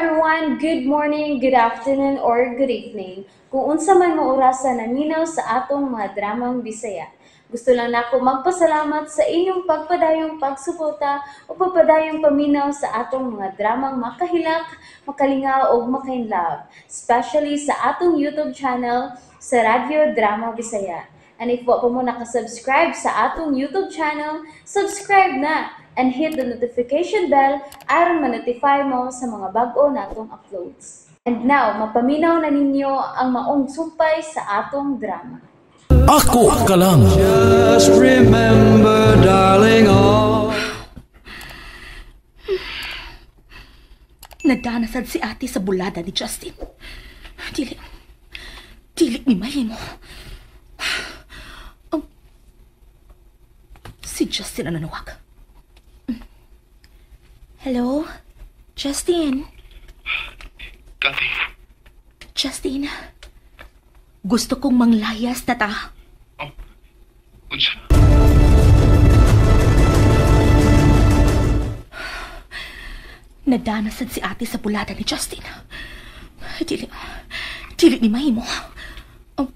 everyone! Good morning, good afternoon, or good evening. Kung unsa man mo orasa naminaw sa atong mga dramang Bisaya. Gusto lang nako magpasalamat sa inyong pagpadayong pagsuporta o pagpadayong paminaw sa atong mga dramang makahilak, makalingaw o makainlove, especially sa atong YouTube channel sa Radyo Drama Bisaya. And if wa pa mo nakasubscribe sa atong YouTube channel, subscribe na and hit the notification bell aron ma-notify mo sa mga bag-o natong uploads. And now, mapaminaw na ninyo ang maong sumpay sa atong drama. Ako ka lang. Just remember, darling, all. Nadanasad si ate sa bulada ni Justin. Dili. Dili ni mahimo. Si Justin ang nanawag. Hello? Justin? Kathy. Justin, gusto kong manglayas na ta. Oh, unsa? Nadanasad si ate sa bulada ni Justin. Dili, dili ni mahimo. Oh.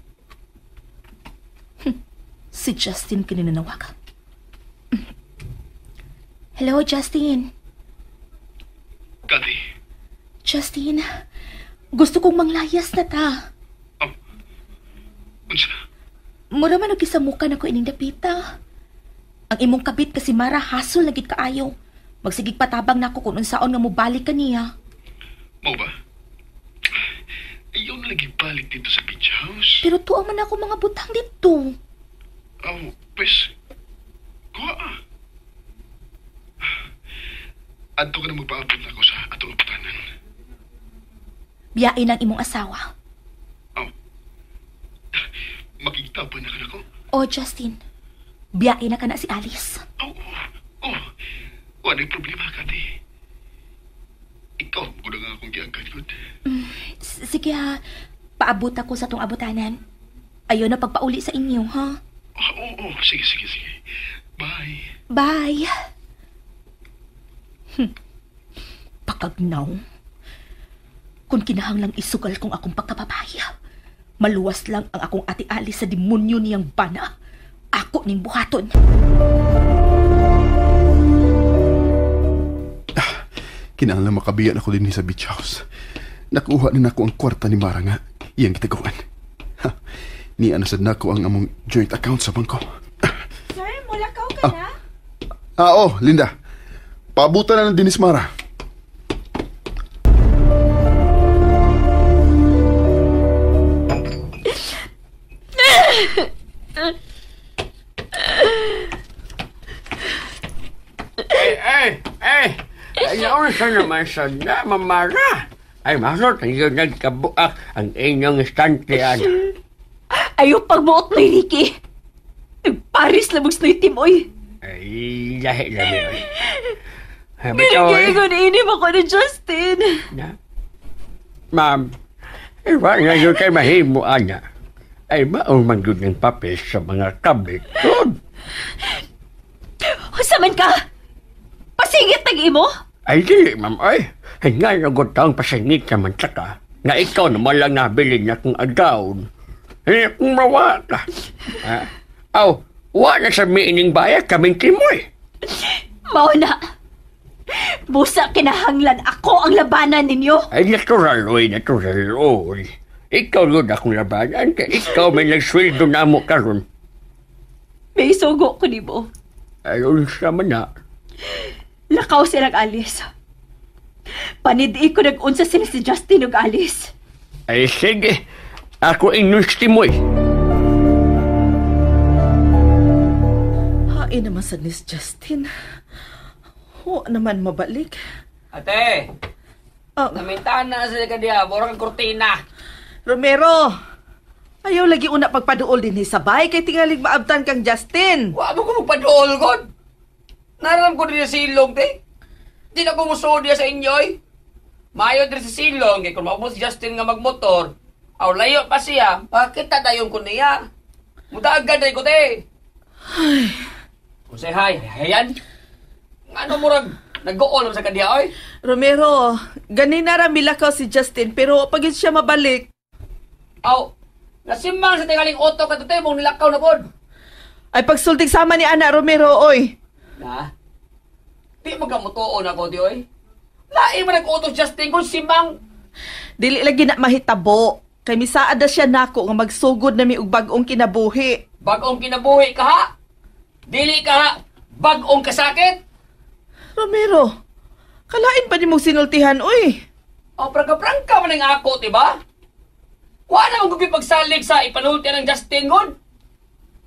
Si Justin kininanawag. Hello, Justin. Kathy. Justin, gusto kong manglayas na ta. Oh, unsa? Mura man og gisamukan ako ining dapita. Ang imong kabit kasi Mara hasol na gid kaayo. Magsigig patabang nako kung unsaon nga mobalik ka niya. Mao ba? Ayaw na lagi balik dito sa beach house. Pero tuwa man ako mga butang dito. Oh, pues, kuha ah. Adto ka na magpaabot na ako sa atong abutanan. Biyain ang imong asawa. Oh. Makikita pa na ka na ko? Oh, Justin. Biyain na ka na si Alice. Oh, oh. Wala problema, Kati. Ikaw, gusto nga akong giangkan, good. Sige ha. Paabot ako sa tong abutanan. Ayaw na pagpauli sa inyo, ha? Oo, oh, oh. Sige, sige, sige. Bye. Bye. Pakagnaw. Kung kinahanglang isugal kong akong pagkababaya, maluwas lang ang akong ate Alice sa demonyo niyang bana. Ako ning buhaton. Kinahanglang makabiyan ako din sa beach house. Nakuha na nako ang kwarta ni Mara nga iyang gitaguan. Niya nasad nako ang among joint account sa bangko. Sir, mulakaw ka na? Oh, Linda. Paabutan na ng dinis Mara. Ay! Ayaw sa naman sa na, Mamara. Ay, masot, hindi nagkabuak ang inyong istantean. Ayaw pagbuot na, Ricky. Nagparis lamang sa timoy. Ay, lahi-lahi. Ginagayon, inim ako ni Justin. Na? Ma'am, iwa nga yun kay mahimo, ana. Ay, maumang yun ng papel sa mga kabit. Husaman ka! Pasingit nag-imo? Ay, dili, ma'am. Ay, nga nagot ang pasingit naman sa ka. Nga ikaw naman lang nabili niya kung agaw. Eh, kung mawa ka. Aw, wa na sa miining bayad kaming timoy. Mao na. Busa kinahanglan ako ang labanan ninyo. Ay, natural, oy, natural, oy. Ikaw yun akong labanan, kaya ikaw may nagsweldo na mo karon. May sugo ko nimo. Ayun siya man na. Lakaw silang Alice. Panidi ko nag-unsa sila si Justin ug Alice. Ay, sige. Ako inyong timoy. Hain naman sa ni Justin. Huwag naman mabalik. Ate! Oh. Namintahan na sila ka diya. Mura kang kurtina. Romero! Ayaw lagi una pagpaduol din ni sabay kay tingalig maabtan kang Justin. Wa mo ko magpaduol, God. Naram ko din sa silong, te. Di na ko musuod diya sa inyo, eh. Maayo din sa silong, kay kung maubos si Justin nga magmotor, aw layo pa siya, bakit tatayon ko niya? Mutaagad rin ko, te. Ay. Kung say hi, hayan. Ano murag, Nag-gool sa kadiya, oy. Romero, ganina ra milakaw si Justin pero pag yun siya mabalik. Aw, nasimang sa tingaling auto ka tote mong nilakaw na pod. Ay pagsultig sama ni Ana Romero, oy. Na? Di magkamutuon ako di, oy. Lain man nag-auto Justin kung simang. Dili lagi na mahitabo. Kay misaad na siya nako nga magsugod na mi og bag-ong kinabuhi. Bag-ong kinabuhi ka ha? Dili ka ha? Bag-ong kasakit? Romero, kalain pa ni mong sinultihan, oy. O, prangka-prangka man ang ako, diba? Wala na mong pagsalig sa ipanulti ng Justin God.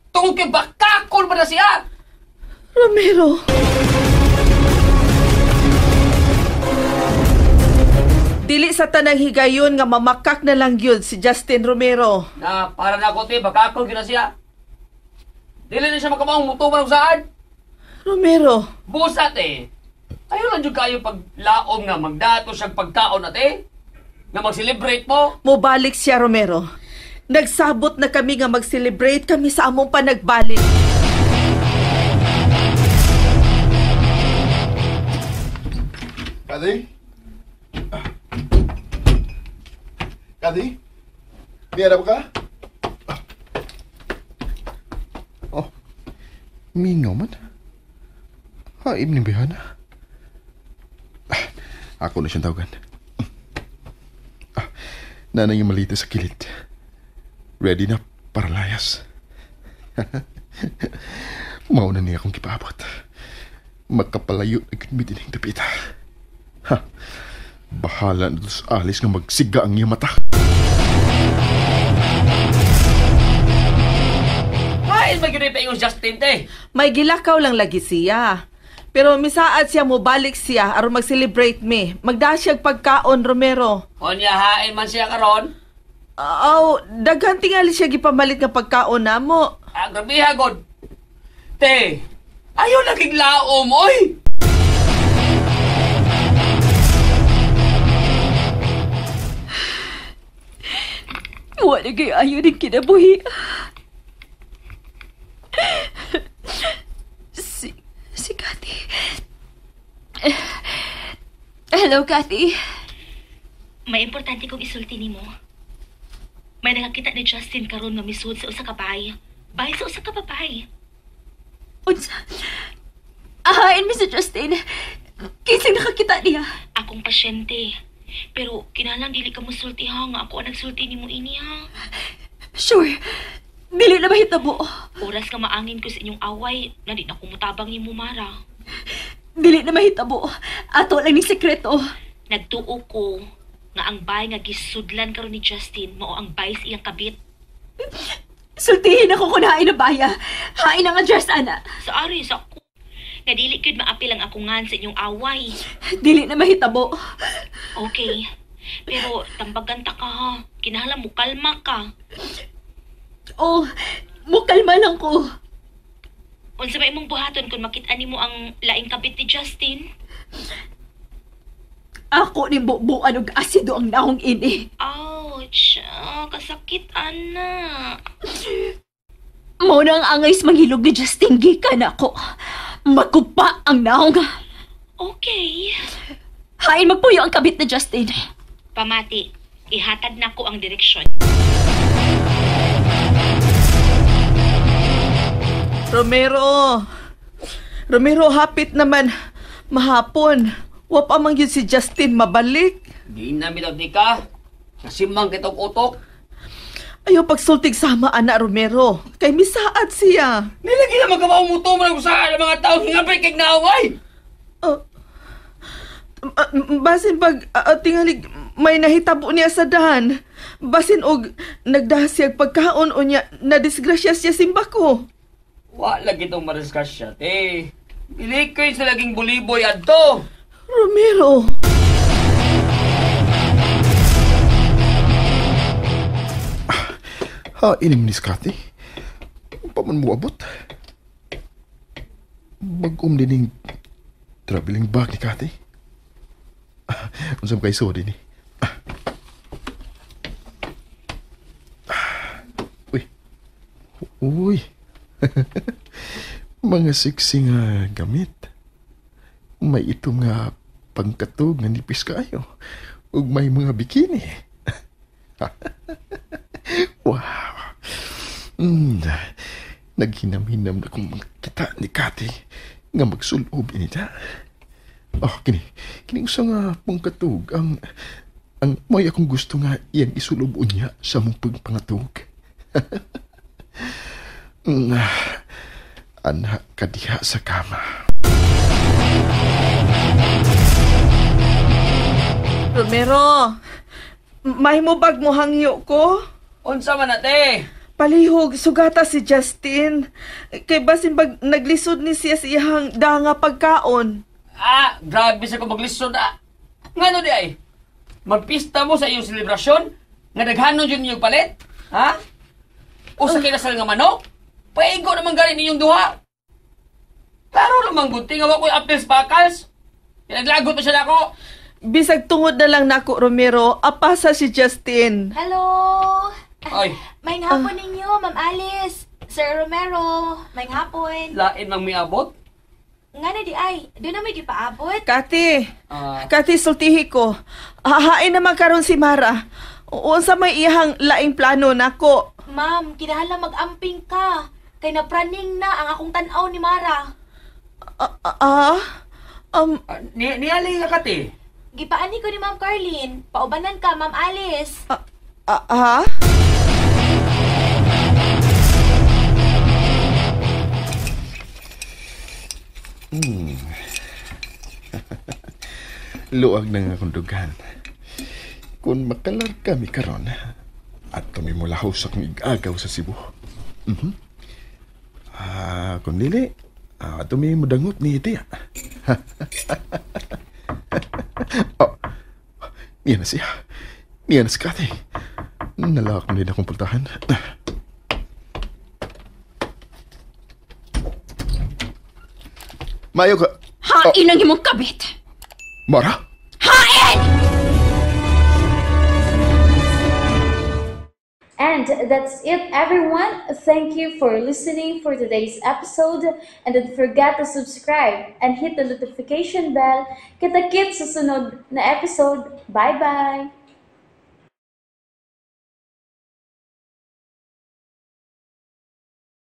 Tungkol kay bakakol ba na siya? Romero. Dili sa tanang higayon nga mamakak na lang yun si Justin Romero. Na, para na ako, te, bakakol yun na siya. Dili na siya makamaong mutuman og saan. Romero. Busa, te. Ayaw lang dyan kayo paglaom nga magdato siyang pagkaon na, te. Nga mag-celebrate mo. Mobalik siya, Romero. Nagsabot na kami nga mag-celebrate kami sa among panagbalik. Kadi? Kadi? Niya ba ka? Oh, mingaw man. Haim ni Bihana. Ako na siyang tawagan. Nanay yung malita sa kilid. Ready na para layas. Mauna niya akong kipaabot. Magkapalayo na gudmi din ang tapita. Ha! Bahala na doon sa alis nga magsiga ang iyang mata. Kain ba yun pa yung Justin, te? May gilakaw lang lagi siya. Pero misaad siya mo balik siya aron mag-celebrate me. Magdasyag pagkaon, Romero. Onya, hain man siya karon. Aw, daghan tingali siya gipamalit nga pagkaon namo. Ah, grabe ha, God. Te, ayaw laging laom, oy! Wala kayo ayaw ng kinabuhi. Si Cathy. Hello, Cathy. May importante kong isulti nimo. May nakakita ni Justin karon nga misud sa usa ka bay. Bay sa usa ka babae. Unsa? Ahain mi si Justin. Kinsang nakakita niya? Akong pasyente. Pero kinahanglan dili ka mosulti ha nga ako ang nagsulti nimo ini ha. Sure. Dili na mahitabo. Oras nga maangin ko sa inyong away, na di na kumutabang nimo Mara. Dili na mahitabo. Ato lang ni sekreto. Nagtuo ko nga ang bay nga gisudlan karon ni Justin mao ang bay sa iyang kabit. Sultihin ako kung hain na baya. Hain ang address, ana. Sa ari sa ako. Nga dili gyud maapil ang akungan sa inyong away. Dili na mahitabo. Okay. Pero tambagan ta ka ha. Kinahanglan mo kalma ka. Oh, mukalma lang ko. Unsa ba imong buhaton kung makita nimo ang laing kabit ni Justin? Ako ni bubuan og asido ang naong ini. Ouch! Kasakit, ana. Mao na ang angay sa manghilog ni Justin gikan ako. Magupa ang naong. Okay. Hain magpuyo ang kabit ni Justin. Pamati, ihatag na ko ang direksyon. Romero. Romero, hapit naman. Mahapon. Wa pa man yun si Justin mabalik. Di na bitaw di ka. Nasimang kitong utok. Ayaw pagsultig sama, ana Romero. Kay misaad siya. Nilagi na magkabaw mo to man sa mga tao nga pa kay naaway. Basin pag tingalig may nahitabo niya sa dahan. Basin og nagdahasiyag pagkaon o niya nadisgrasya siya simbako. Wa lagi tong marisgrasya, te. Bilikoy sa laging buliboy adto. Romero. Ha, inim ni Scotty. Paman mo abot. Bagom din yung traveling bag ni Cathy. Unsam kay so din eh. Uy. Uy. Mga sexy nga gamit. May itom nga pangkatog nga nipis kaayo ug may mga bikini. Wow. Naghinam-hinam na kong makita ni Kati nga magsulob ini ta. Oh, kini. Kini usa nga pangkatog ang may akong gusto nga iyang isulob unya sa mong pagpangatog. Anak kadiha sa kama. Romero, mahimubag mo hangyo ko? Unsa man ate? Palihog, sugata si Justin. Kay basin bag naglisod ni siya sa iyang danga pagkaon. Ah, grabe sa ko maglisod ah. Ngano di ay? Magpista mo sa iyong selebrasyon? Nga daghanon yun inyong palit? Ha? O sa kinasal nga manok? Paigo naman gani ninyong duha. Klaro naman gunting nga wa ko'y apples bakals. Pinaglagot pa siya nako. Bisag tungod na lang nako, Romero, apasa si Justin. Hello! Ay, May hapon ninyo, Ma'am Alice. Sir Romero, may hapon. Lain mang miabot? Nga na di ay, doon na may gipaabot. Kati, Kati, sultihi ko. Hahain naman karon si Mara. Unsa may iyahang laing plano nako. Ma'am, kinahanglan mag-amping ka. Kay napraning na ang akong tan-aw ni Mara. Niali nga Kati. Gipaani ko ni Ma'am Carlin. Paubanan ka, Ma'am Alice. Luag na nga akong dugan. Kung makalar kami karon, at tumimulahaw sa akong igagaw sa Cebu. Mm-hmm. Kung dili, tumimudangot ni Tia. Oh, niya na siya. Niya na si Kati. Nalak na din akong pultahan. Mayo ka. Hain ang imong kabit. Mara? Hain! And that's it, everyone. Thank you for listening for today's episode. And don't forget to subscribe and hit the notification bell. Kita-kits sa sunod na episode. Bye-bye!